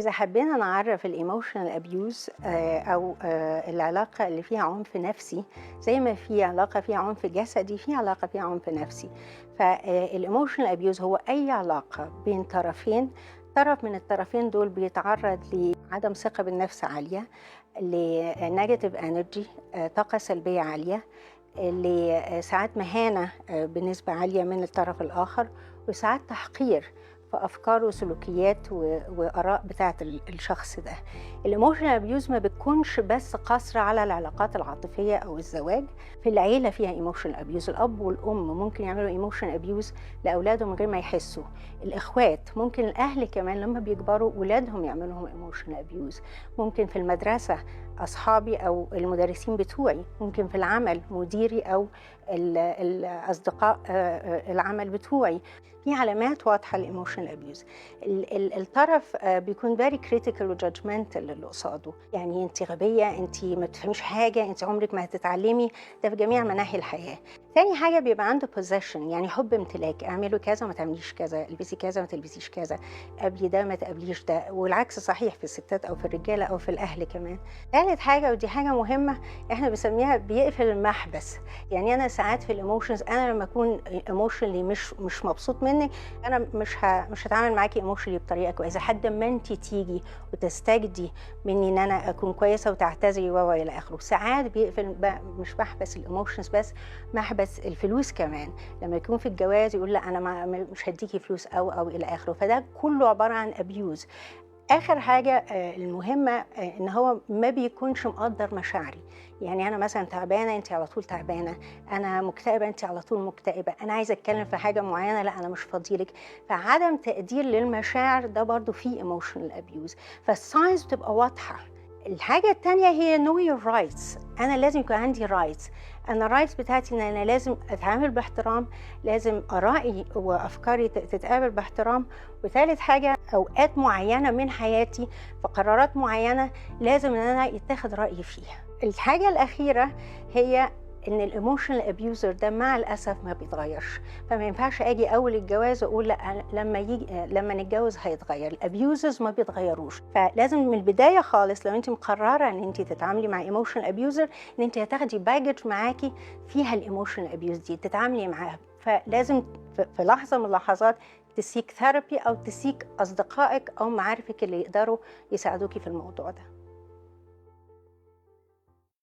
إذا حبينا نعرف ال emotional abuse أو العلاقة اللي فيها عنف نفسي، زي ما في علاقة فيها عنف جسدي، في علاقة فيها عنف نفسي. فال emotional abuse هو أي علاقة بين طرفين، طرف من الطرفين دول بيتعرض لعدم ثقة بالنفس عالية، ل negative energy، طاقة سلبية عالية، لساعات مهانة بنسبة عالية من الطرف الآخر، وساعات تحقير في أفكار وسلوكيات وآراء بتاعة الشخص ده. ال emotional abuse ما بتكونش بس قاصرة على العلاقات العاطفية أو الزواج، في العيلة فيها emotional abuse. الأب والأم ممكن يعملوا emotional abuse لأولادهم من غير ما يحسوا، الإخوات ممكن، الأهل كمان لما بيكبروا ولادهم يعملوا لهم emotional abuse، ممكن في المدرسة أصحابي أو المدرسين بتوعي، ممكن في العمل مديري أو الأصدقاء العمل بتوعي. في علامات واضحة لل emotional abuse. الطرف بيكون very critical و judgmental للي قصاده، يعني انت غبية، انت ما بتفهميش حاجة، انت عمرك ما هتتعلمي، ده في جميع مناحي الحياة. تاني حاجة بيبقى عنده possession، يعني حب امتلاك، اعملوا كذا ما تعمليش كذا، البسي كذا ما تلبسيش كذا، قابلي ده ما تقابليش ده، والعكس صحيح في الستات او في الرجالة او في الاهل كمان. ثالث حاجة، ودي حاجة مهمة احنا بنسميها بيقفل المحبس، يعني انا ساعات في ال emotions، انا لما اكون emotionally مش مبسوط منك، انا مش هتعامل معاكي emotionally بطريقة كويسة لحد ما انت تيجي وتستجدي مني ان انا اكون كويسة وتعتذري و الى اخره. ساعات بيقفل مش محبس ال emotions بس، محبس الفلوس كمان، لما يكون في الجواز يقول لا انا مش هديكي فلوس او الى اخره، فده كله عبارة عن abuse. اخر حاجة المهمة ان هو ما بيكونش مقدر مشاعري، يعني انا مثلا تعبانة، انت على طول تعبانة، انا مكتئبه، انت على طول مكتئبه، انا عايزه اتكلم في حاجة معينة، لا انا مش فاضيلك. فعدم تقدير للمشاعر ده برضو فيه emotional abuse، فال signs بتبقى واضحة. الحاجة التانية هي know your rights، أنا لازم يكون عندي rights، أنا ال rights بتاعتي إن أنا لازم أتعامل باحترام، لازم آرائي وأفكاري تتقابل باحترام. وثالث حاجة، أوقات معينة من حياتي في قرارات معينة لازم إن أنا يتاخد رأيي فيها. الحاجة الأخيرة هي ان ال emotional abuser ده مع الاسف ما بيتغيرش، فما ينفعش اجي اول الجواز واقول لا لما نتجوز هيتغير. ال abusers ما بيتغيروش، فلازم من البداية خالص لو انت مقررة ان انت تتعاملي مع emotional abuser ان انت هتاخدي baggage معاكي فيها ال emotional abuse دي تتعاملي معاها. فلازم في لحظة من اللحظات ت seek therapy او ت seek اصدقائك او معارفك اللي يقدروا يساعدوكي في الموضوع ده.